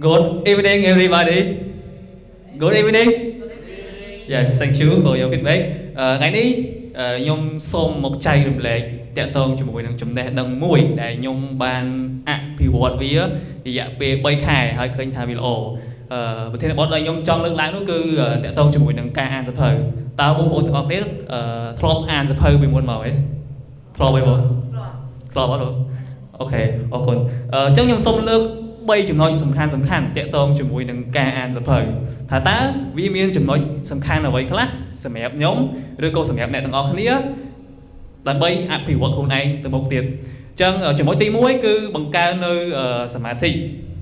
Good evening, everybody. Good evening. Yes, thank you for your feedback. ថ្ងៃនេះខ្ញុំសូមមកចែករំលែកតាក់ទងជាមួយនឹងចំណេះដឹងមួយដែលខ្ញុំបានអភិវឌ្ឍវារយៈពេល3ខែហើយឃើញថាវាល្អប្រធានបទដែលខ្ញុំចង់លើកឡើងនោះគឺតាក់ទងជាមួយនឹងការអានសៀវភៅតើបងប្អូនទាំងអស់គ្នាធ្លាប់អានសៀវភៅពីមុនមកទេធ្លាប់អីបងធ្លាប់អត់បង OK អរគុណអញ្ចឹងខ្ញុំសូមលើក3ចំណុចសំខាន់សំខាន់តាក់ទងជាមួយនឹងការអានសៀវភៅថាតើវាមានចំណុចសំខាន់អ្វីខ្លះសម្រាប់ខ្ញុំឬក៏សម្រាប់អ្នកទាំងអស់គ្នាដើម្បីអភិវឌ្ឍខ្លួនឯងទៅមុខទៀតអញ្ចឹងចំណុចទី1គឺបង្កើននៅសមាធិ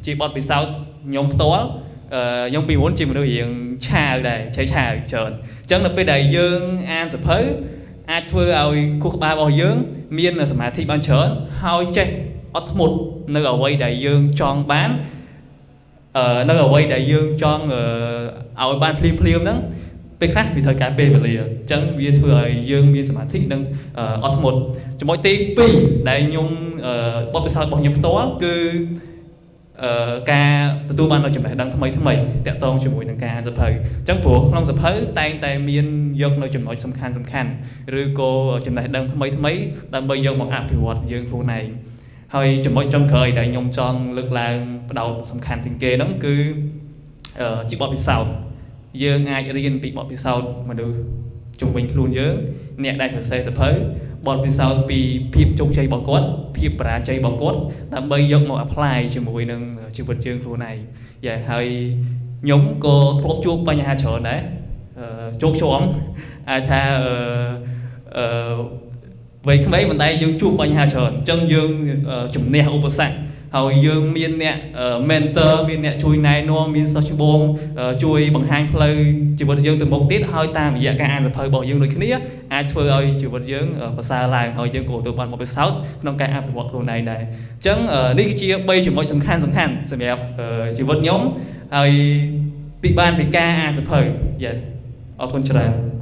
ជាបទពិសោធន៍ខ្ញុំផ្ទាល់ខ្ញុំពីមុនជាមនុស្សរៀងឆាវដែរឆេឆាវច្រើនអញ្ចឹងនៅពេលដែលយើងអានសៀវភៅអាចធ្វើឲ្យខួរក្បាលរបស់យើងមានសមាធិបានច្រើនហើយចេះអត់ធ្មត់នៅអ្វីដែលយើងចង់បាននៅអ្វីដែលយើងចង់ឲ្យបានភ្លាមភ្លាមហ្នឹងពេលខ្លះវាត្រូវការពេលវេលាអញ្ចឹងវាធ្វើឲ្យយើងមានសមាធិនិងអត់ធ្មត់ចំណុចទី2ដែលខ្ញុំបទពិសោធន៍របស់ខ្ញុំផ្ទាល់គឺការទទួលបាននូវចំណេះដឹងថ្មីថ្មីតាក់ទងជាមួយនឹងការអានសៀវភៅអញ្ចឹងព្រោះក្នុងសៀវភៅតែងតែមានយកនៅចំណុចសំខាន់សំខាន់ឬក៏ចំណេះដឹងថ្មីថ្មីដើម្បីយកមកអភិវឌ្ឍយើងខ្លួនឯងហើយចំណុចចុងក្រោយដែលខ្ញុំចង់លើកឡើងផ្ដោតសំខាន់ជាងគេហ្នឹងគឺជាបទពិសោធន៍យើងអាចរៀនពីបទពិសោធន៍មនុស្សជុំវិញខ្លួនយើងអ្នកដែលសរសេរសៀវភៅបទពិសោធន៍ពីភាពជោគជ័យរបស់គាត់ភាពបរាជ័យរបស់គាត់ដើម្បីយកមក apply ជាមួយនឹងជីវិតយើងខ្លួនឯងយ៉ាហើយខ្ញុំក៏ធ្លាប់ជួបបញ្ហាច្រើនដែរជោគជាំអាចថាអឺវ័យក្មេងមិនដែលយើងជួបបញ្ហាច្រើនអញ្ចឹងយើងជំនះឧបសគ្គហើយយើងមានអ្នក mentor មានអ្នកជួយណែនាំមានសិស្សច្បងជួយបង្ហាញផ្លូវជីវិតយើងទៅមុខទៀតហើយតាមរយៈការអានសៀវភៅរបស់យើងដូចគ្នាអាចធ្វើឲ្យជីវិតយើងប្រសើរឡើងហើយយើងក៏ទទួលបានបទពិសោធន៍ក្នុងការអភិវឌ្ឍខ្លួនឯងដែរអញ្ចឹងនេះគឺជា3ចំណុចសំខាន់សំខាន់សម្រាប់ជីវិតខ្ញុំហើយពីបានពីការអានសៀវភៅយ៉ាអរគុណច្រើន។